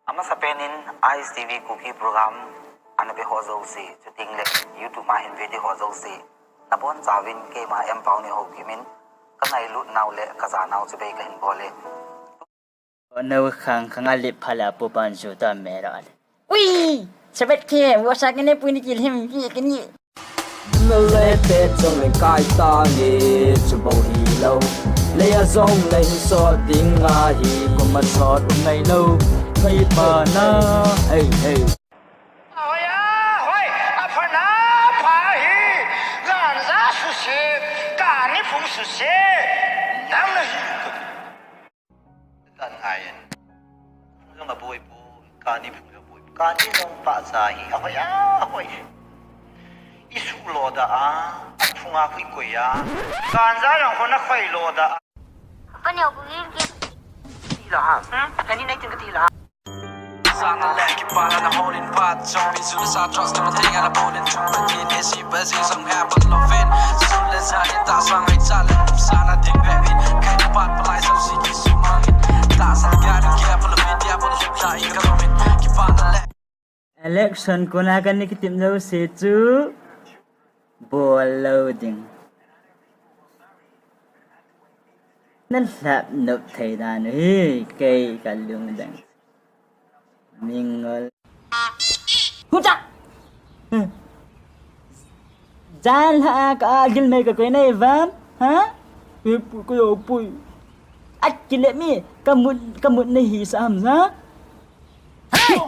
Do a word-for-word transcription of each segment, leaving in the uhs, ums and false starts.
Amasapen in Ice T V Kuki program ana ve ho jouse, chuteng le YouTube a hin ve di ho jouse, nabonchauvin keima M Paone Haokip in kangailut nau le kajanau chibai kahin bol e. Nau khang khang a lip pha le apu pan ju ta me ra le. Ui! Sabet ke, wo sa ke ne pui ni ki lhem ki ke ni. Na le pe chong le kai ta nge chu bo hi lo. Le a jong le hin so ding a hi ko ma so tu ngai lo. Kai pa na, hey hey. Hoi a, hoi, a pha na pha hi. Ganja suse, kani phung suse. Nang na hi. Kan ngai in. Phung jong aboi poi, kani phung jong aboi poi. Kani jong pahcha hi, ahoi, ahoi. Isuh lo da a, aphung a khui koi a. Ganja jong hon akhoi lo da a. Pani aku gim gim. Ti la ha. Hmm? Kani nai tin ka ti la ha. Sana le kipana na holding part, jong mi su sa trust ma ting ana bolin chung pa tin, esi pa si sang happen loving. Sun le sa ni ta sang ai cha le sa na ting baby. Kai part pa lai sa si ki su mangin. Ta sa ka ni ke pa le media pa le ta i ka min. Kipana le. Election kona kani kitim jouse chu bol lou ding. Na lhap nop thei dan u hi, kei ka lungdang. Mingol. Hucha! Jan lha a ka agil mai ka koi nai vam? Ha? Ui pui, koi o pui. At kile mi, ka mut, ka mut na hi sam, ha? Hey!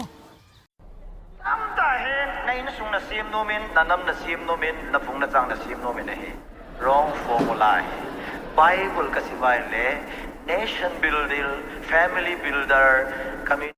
Tamtah hin, na insung na sem nom in, na nam na sem nom in, na phung na chang na sem nom in ahi. Wrong formula ahi. Bible ka sivai le, nation builder, family builder, community